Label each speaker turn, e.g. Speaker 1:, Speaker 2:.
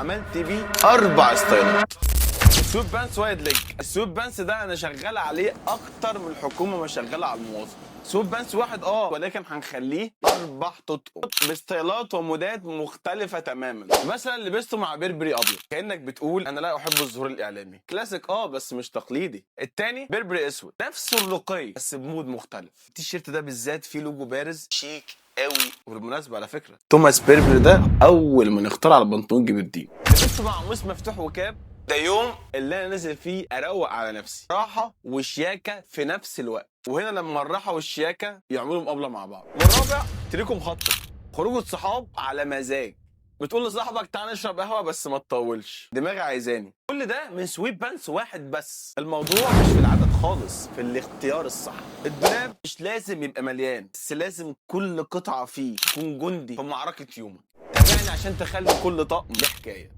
Speaker 1: عملت بيه 4 ستايلات. sweatpants wide leg، ال sweatpants ده انا شغال عليه اكتر من الحكومة ما شغالة على المواطن. sweatpants واحد ولكن هنخليه 4 تطقم بستايلات ومودات مختلفة تماما. مثلا لبسته مع بيربري ابيض، كانك بتقول انا لا احب الظهور الاعلامي، كلاسيك بس مش تقليدي. التاني بيربري اسود، نفس الرقي بس ب mood مختلف. التيشيرت ده بالذات فيه لوجو بارز شيك قوي. وبالمناسبة على فكرة توماس بيربري ده اول من اخترع البنطلون جبردين. لبسته مع قميص مفتوح وكاب، ده يوم اللي انا نازل فيه اروق على نفسي، راحة وشياكه في نفس الوقت. وهنا لما الراحة والشياكه يعملوا مقابله مع بعض. والرابع تريكو مخطط، خروجه صحاب على مزاج، بتقول لصاحبك تعال نشرب قهوة بس ما تطولش، دماغي عايزاني. كل ده من sweatpants واحد بس. الموضوع مش في العدد خالص، في الاختيار الصح. الدولاب مش لازم يبقى مليان، بس لازم كل قطعه فيه تكون جندي في معركة يومك. تابعني عشان تخلي كل طقم له حكاية.